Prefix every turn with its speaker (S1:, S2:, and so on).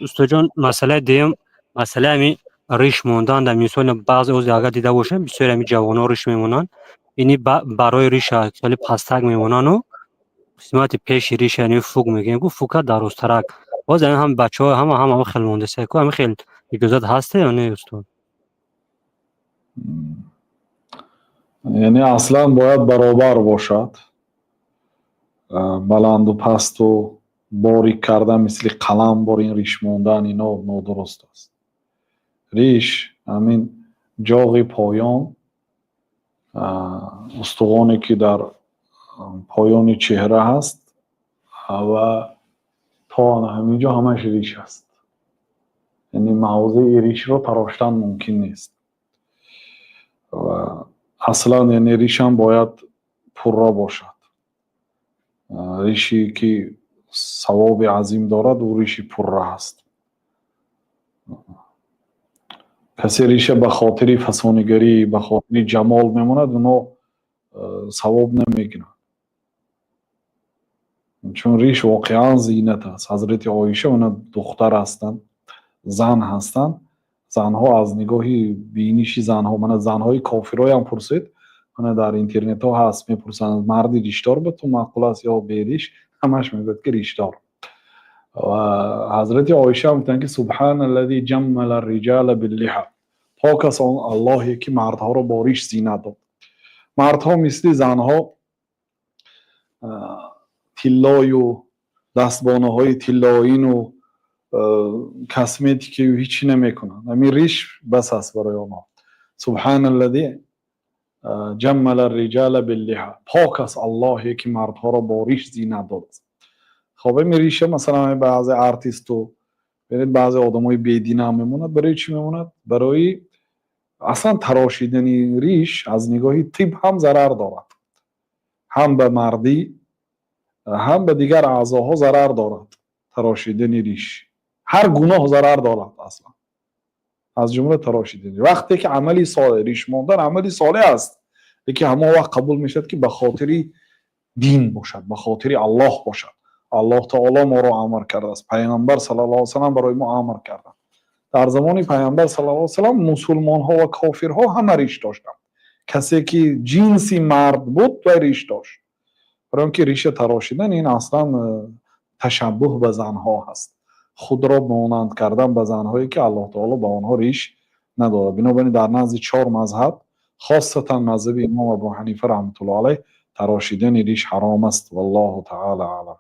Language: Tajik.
S1: Устоҷон, масъалаи дуюм, масъалаи ҳамин риш мондан. Дар мисол, баъзе ози агар дида бошем, бисёри ҳамин ҷавонҳо риш мемонанд. Ини барои риша хеле пастак мемонану қисмати пеши риша, яъне фук мегӯем ку, фука дарозтарак. Боз ҳамин ҳам бачаҳо ҳама хел мондаста ку, ҳамин хел иҷозат ҳаста ё не, устод?
S2: Яъне аслан бояд баробар бошад. Баланду пасту борик кардан, мисли қалам бор ин риш мондан, ино нодуруст аст. Риш ҳамин ҷоғи поён, устухоне ки дар поёни чеҳра ҳаст ва то ҳамин ҷо ҳамаш риш аст. Яъне мавзеи ришро тароштан мумкин нест. Ва аслан, яъне, ришам бояд пурра бошад. Риши ки савоби азим дорад, ӯ риши пурра ҳаст. Касе риша ба хотири фасонигарӣ, ба хотири ҷамол мемонад, оно савоб намегирад, чун риш воқеан зинат аст. Ҳазрати Оиша, она духтар ҳастанд, зан ҳастанд. Занҳо аз нигоҳи биниши занҳо, мана занҳои кофирҳоям пурсед, мана дар интернетҳо ҳаст, мепурсанд: марди риштдор ба ту маъқул аст ё бериш? Ҳамаш мегӯяд, ки риштдор. Ва ҳазрати Оиша гуфтанд, ки سبحان الذي جمل الرجال باللحى, пок аст он Аллоҳе, ки мардҳоро бо риш зинат дод. Мардҳо мисли занҳо тиллою дастбонаҳои тиллоину косметикаю ҳичи намекунанд, ҳамин риш бас аст барои онҳо. سبحان الذي جمل الرجال باللحى, пок аст Аллоҳе, ки мардҳоро бо риш зинат додааст. Хоб, ҳамин риша, масалан, баъзе артисту, бинед, баъзе одамои бединам мемонад. Барои чӣ мемонад? Барои аслан тарошидани риш аз нигоҳи тиб ҳам зарар дорад, ҳам ба мардӣ, ҳам ба дигар аъзоҳо зарар дорад тарошидани риш. Ҳар гуноҳ зарар дорад аслан, аз ҷумла тарошидани. Вақте ки амали солеҳ, риш мондан амали солеҳ аст, лекин ҳамон вақт қабул мешавад, ки ба хотири дин бошад, ба хотири Аллоҳ бошад. Аллоҳ таоло моро амр кардааст, Пайғамбар صلى الله عليه وسلم барои мо амр карданд. Дар замони Пайғамбар صلى الله عليه وسلم мусулмонҳо ва кофирҳо ҳама риш доштанд. Касе ки ҷинси мард буд, вай риш дошт. Барои он ки риша тарошидан ин аслан ташаббуҳ ба занҳо ҳаст, худро монанд кардан ба занҳое, ки Аллоҳ таоло ба онҳо риш надодад. Бинобар ин дар назди чор мазҳаб, хосатан мазҳаби имом Абу Ҳанифа رحمة الله عليه, тарошидани риш ҳаром аст. والله تعالى أعلم.